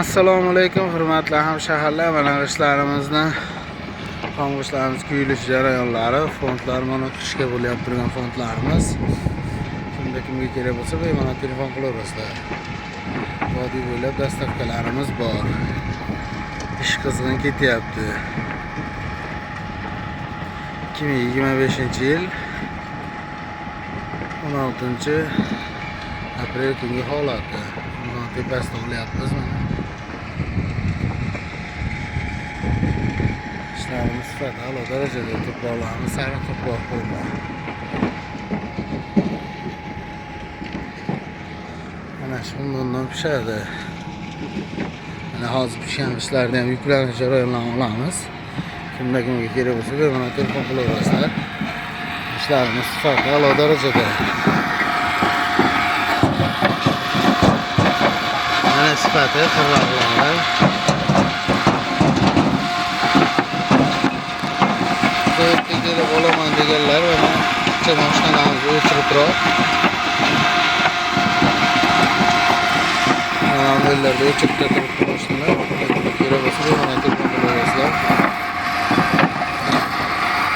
Assalomu alaykum hurmatli hamshaharlar. Mana g'ishtlarimizni, xom g'ishtlarimiz kuyilish jarayonlari, fondlar mana qishga bo'lyapti turgan fondlarimiz. Kimda kimga kerak bo'lsa, bemalol telefon qilaverasizlar. Vodiy bo'ylab dastavkalarimiz bor. Ish qizg'in ketyapti. 2025-yil 16 aprel kungi holati. Bundan tepasida olyapmiz mana. Ishlarimiz sifati a'lo darajada, tuproqlarimiz sariq tuproq bo'lmoq. Mana shu bundan pishadi. Mana hozir pishgan g'ishtlarni ham yuklanish jarayonlarini olamiz. Kimda kimga kerak bo'lsa, bemalol telefon qilaverasizlar. Ishlarimiz sifati a'lo darajada. Mana sifati, qirg'oqlari. Zavodga kelib olaman deganlar mana picha mashinalarimiz o'chiribroq. Mana bu yerlarda o'chirib turibdi mashinalar.